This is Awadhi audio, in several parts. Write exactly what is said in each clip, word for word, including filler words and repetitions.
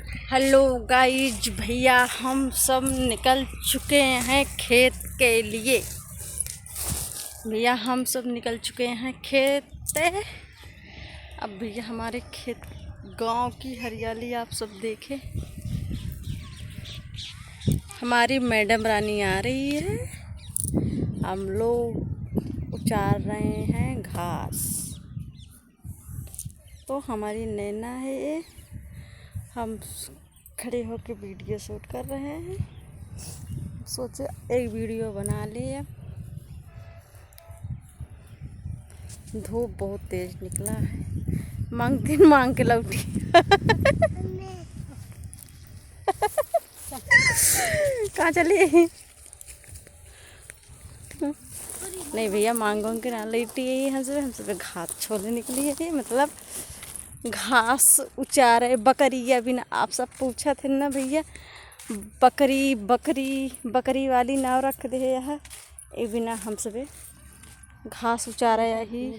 Hello guys, भैया हम सब निकल चुके हैं खेत के लिए। भैया हम सब निकल चुके हैं खेत पे। अब भैया हमारे खेत, गांव की हरियाली आप सब देखें। हमारी मैडम रानी आ रही है। हम लोग उचार रहे हैं घास। तो हमारी नैना है ये, हम खड़े होके video shoot कर रहे हैं। सोचे एक video बना ले। अब धूप बहुत तेज निकला है, मांगती मांग के लौटी। कहाँ चली? नहीं भैया, मांगों के ना लेटी है, हम सब हम सब घास छोले निकली है, मतलब घास उचारे बकरी। अभी ना आप सब पूछा थे ना भैया, बकरी बकरी बकरी वाली नाव रख दे है यहाँ। ये बिना हम सब घास उचारे यही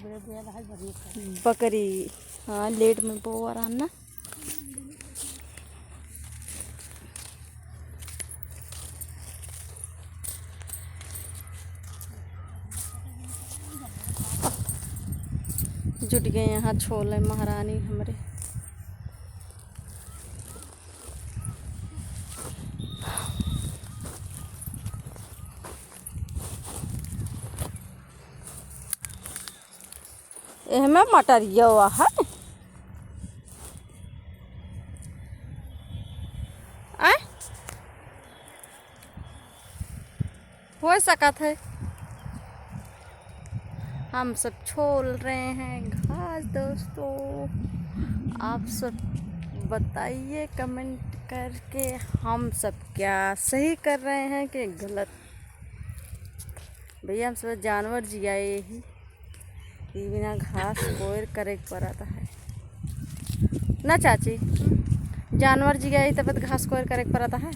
बकरी। हाँ, लेट में बोआ रहा ना। जुट गए यहाँ छोले महारानी हमरे। एहमे मटरिया हुआ है। आय? हो सकत है। हम सब छोल रहे हैं घास दोस्तों। आप सब बताइए comment करके, हम सब क्या सही कर रहे हैं कि गलत। भैया हम सब जानवर जियाए ही। ई बिना घास कोयर करे के पड़त है ना चाची? जानवर जियाई तब तो घास कोयर करे के पड़त है।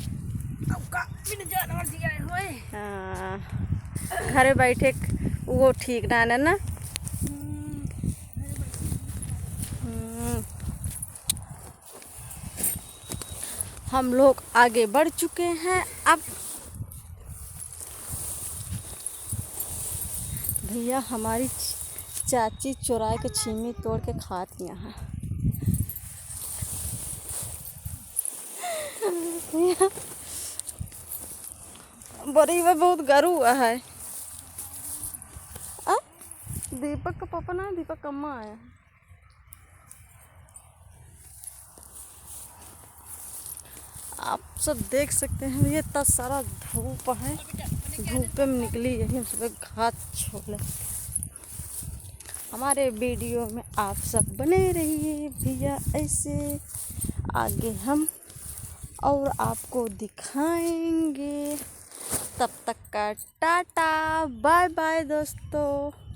अब का बिना जानवर जियाए होए? हाँ, घरे बैठे क-, वो ठीक ना है ना? हम्म। हम्म। हम लोग आगे बढ़ चुके हैं। अब भैया हमारी च-, चाची चुराए के छीमी तोड़ के खात यहाँ। बड़ी में बहुत गरू हुआ है। आ? दीपक का पापा ना, दीपक का अम्मा आया है। आप सब देख सकते हैं, ये इतना सारा धूप है, धूप में निकली यही हम सब घास छोले। हमारे video में आप सब बने रहिए भैया, ऐसे आगे हम और आपको दिखाएंगे। तब तक का टाटा, bye bye दोस्तों।